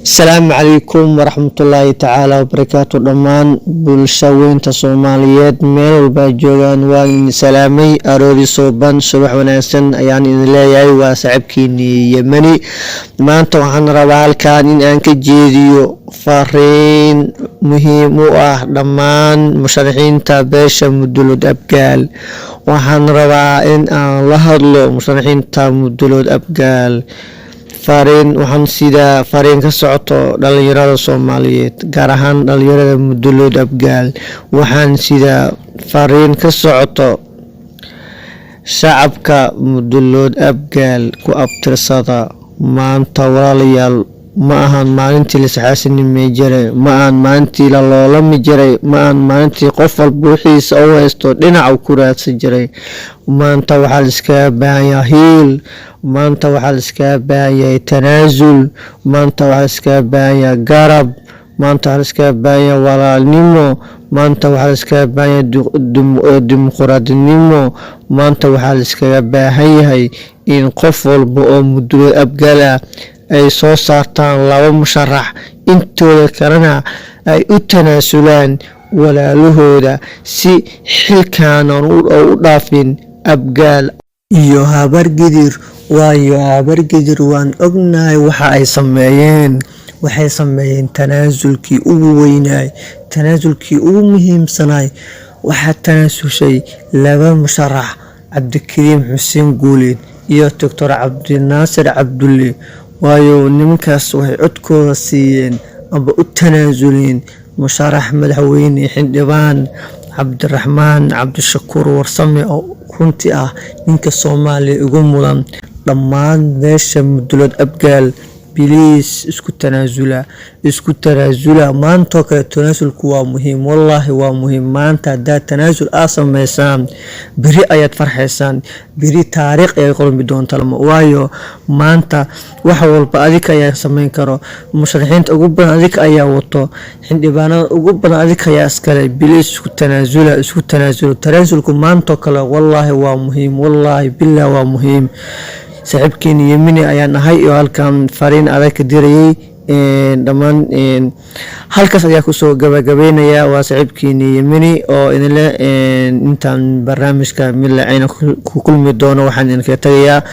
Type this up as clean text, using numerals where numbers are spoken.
Asalaamu calaykum waraxmatullaahi tacaala wabarakaatu. Dhammaan bulsha weynta Soomaaliyeed meel walba joogaan, waan idin salaamay. Aroori sooban, subax wanaagsan ayaan idin leeyahay. Waa saaxiibkiinii Yemani. Maanta waxaan rabaa halkan in aan ka jeediyo fariin muhiim u ah dhammaan musharaxiinta beesha Mudulood Abgaal. Waxaan rabaa in aan la hadlo musharaxiinta Mudulood Abgaal. Fariin waxaan sidaa, fariin ka socoto dhalinyarada Soomaaliyeed, gaar ahaan dhalinyarada Mudulood Abgaal. Waxaan sidaa fariin ka socoto shacabka Mudulood Abgaal ku abtirsada. Maanta, walaalayaal, ma ahan maalintii la saxaasinimey jiray, ma ahan maalintii la loolami jiray, ma ahan maalintii qof walba wixiisa u haysto dhinac ku raadsan jiray. Maanta waxaa la iskaga baahan yahay hiil. Maanta waxaa la iskaga baahan yahay tanaasul. Maanta waxaa la iskaga baahan yahay garab. Maanta waxaa la iskaga baahan yahay walaalnimo. Maanta waxaa la iskaga baahan yahay dimuqraadinimo. Maanta waxaa la iskaga baahan yahay in qof walba oo Mudulood Abgaal ah ay soo saartaan laba musharax, intooda kalena ay u tanaasulaan walaalahooda, si xilkaanan u dhaafin Abgaal iyo Habargidir. Waayo, Habargidir waan ognahay waxa ay sameeyeen. Waxay sameeyeen tanaasulkii ugu weynaay, tanaasulkii ugu muhiimsanaay. Waxaa tanaasushay laba musharax, Cabdikariim Xuseen Guuleed iyo Doctor Cabdinaasir Cabdulle. Waayo, nimankaas waxay codkooda siiyeen amba u tanaasuleen musharax madaxweyne xildhibaan Cabdiraxmaan Cabdishakuur Warsame, oo runtii ah ninka Soomaaliya ugu mudan. Dhammaan beesha Mudulood Abgaal, please, isku tanaasula, isku tanaasula. Maantoo kale tanaasulku waa muhiim, wallaahi waa muhiim. Maanta haddaad tanaasul aad sameysaan, beri ayaad farxaysaan, beri taariikh ayaad qormi doontaa. Waayo, maanta wax walba adika ayaa sameyn karo. Musharaxiinta ugu badan adika ayaa wato, xildhibaanada ugu badan adika ayaa iskale. Please, isku tanaasula, isku tanaasula. Tanaasulku maantoo kale wallaahi waa muhiim, wallaahi billah waa muhiim. Saaxiibkeeni Yemini ayaan ahay oo halkan fariin adag ka dirayay. Dhammaan halkaas ayaa kusoo gabagabeynaya. Waa saaxiibkeeni Yemini oo idinle intaan barnaamijka mid lacayna ku kulmi doono, waxaan idinkaga tagayaa.